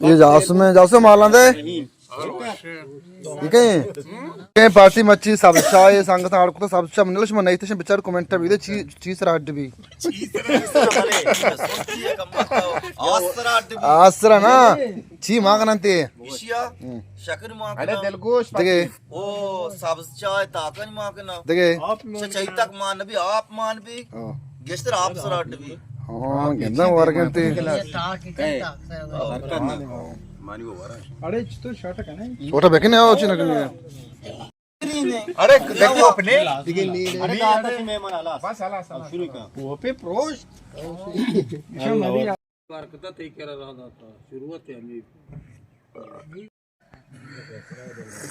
یہ جاسم ہے، جاسم مالاں دے۔ یہ کہیں؟ کہیں پارٹی مچی سبز چائے، سنگت آڑ کتا سبز چائے، منلش من نیتش بچار کمنٹ بھی دے، چی، چی سرا اڈ بھی۔ آسرا نا، چی ما کنن تے؟ شکر ما کنن۔ دگے۔ او سبز چائے تاکن ما کنن۔ دگے۔ چہ چائی تک مان بی، آپ مان بی۔ ہاں۔ گیشتر آپ سرا اڈ بی۔ ہاں، گنداں ورگن تے۔ اڑے چتو شاٹ کنے۔ چھوٹا بکنے آو چی نکنے۔ ارے دیکھو اپنے۔ ارے داتا سی مہمان حالا۔ بس حالا، حالا۔ شروع کر۔ وہ پہ پروش۔ برکتا تے کرا رہا داتا۔ شروعات ہے ہمیں۔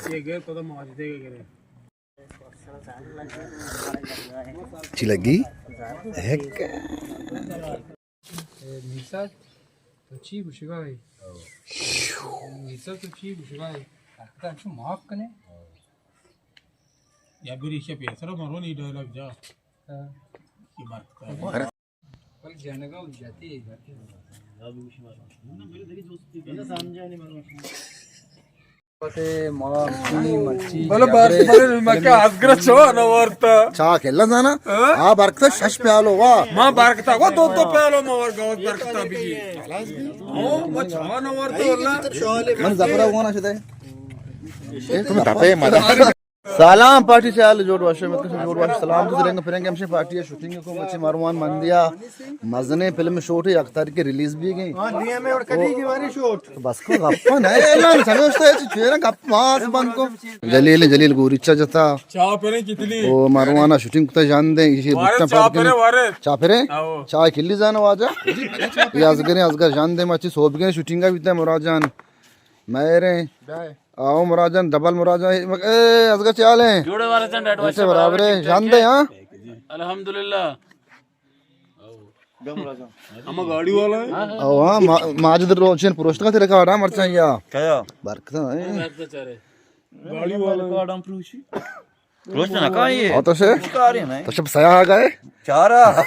یہ گئے پتہ ماجدے کے کرے۔ چی لگی؟ ہک۔ اے میسا تو چی گوشگا ہے؟ میسا تو چی گوشگا ہے؟ تاکتا انچو معاف کنے؟ یا بری شے پیسرا مرونی ڈائلاگ جا۔ ہاں۔ یہ بات کر۔ بل جنگا و جاتی۔ بلے بارش بلے مکہ ازگر چوا نہ وارتا۔ چا کلا زانا؟ ہاں؟ آ برکتا شش پیالو وا۔ ما برکتا وا دو دو پیالو ما ورگا برکتا بھی۔ او ما چوا نہ وارتا واللہ۔ من زفرا گونا شدے۔ اے تم تپے مدد۔ سلام پارٹی، چے حال؟ جوڑ واشے، مت کسے جوڑ واشے۔ سلام تو رنگ پرنگ ہمشے پارٹی ہے، شوٹنگ کو بچے مروان مندیا، مزنے فلم شوٹ ہے، یک تاریخ کے ریلیز بھی گئی۔ ہاں، دیا میں اور کدی کی باری شوٹ۔ تو بس کو گپا نہ ہے، اعلان چلو اس تو چیرا گپ ماس بند کو۔ جلیل، جلیل گوریچا جتا۔ چا پرے کتلی؟ او مروانا شوٹنگ کتا جان دے، یہ بٹا چا پرے وارے۔ چا پرے؟ آو۔ چا کلی زانو واجہ۔ یہ ازگریں، ازگر جان دے، مچی صوب گئے شوٹنگا بیتا مراد جان۔ میرے۔ آؤ مراد جان، ڈبل مراد جان، اے، ازگا چے حال ہیں؟ جوڑے والے جان، ڈاڈو اچھا، برابر ہے، جان دے، ہاں؟ الحمدللہ۔ ہم گاڑی والا ہے۔ او ہاں، ما-، ماجد روشن پروشت کا تیرے کارڈ، ہاں، مرچاں یا۔ کیا؟ برکت ہے۔ گاڑی والا ہے۔ کارڈ ہم پروشی۔ پروشت نہ کہا یہ۔ او تو سے؟ کاری نہیں۔ تو سب سیا آ گئے؟ چارا۔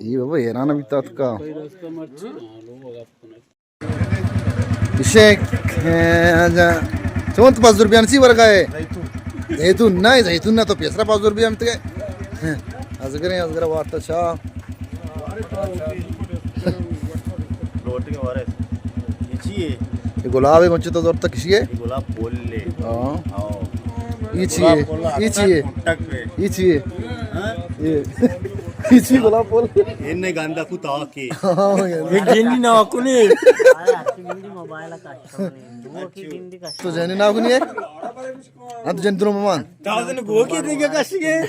یہ بابا حیران بھی تات کا۔ اسے، اے، اجا، چون تو پاس دربیان سی ورگا ہے؟ زیتون۔ زیتون نہ، زیتون نہ تو پیسرا پاس دربیان تک۔ ازگریں، ازگر وارتا چا۔ لوٹی کے بارے۔ یہ چی ہے؟ یہ گلاب ہے، کون چی تو زورتا کشی ہے؟ یہ گلاب پھول لے۔ ہاں۔ ہاں۔ یہ چی ہے؟ گلاب پھول یہ چی ہے؟ ٹک پہ۔ یہ چی ہے؟ ہاں؟ یہ۔ یہ چی گلاب پھول؟ یہ نے گندا کو تاکے۔ ہاں، یہ گنی نہ کنی۔ تو جنی نہ کنی ہے؟ ہاں، تو جن درو ممان۔ تازن گو کے دیگه کشی ہے۔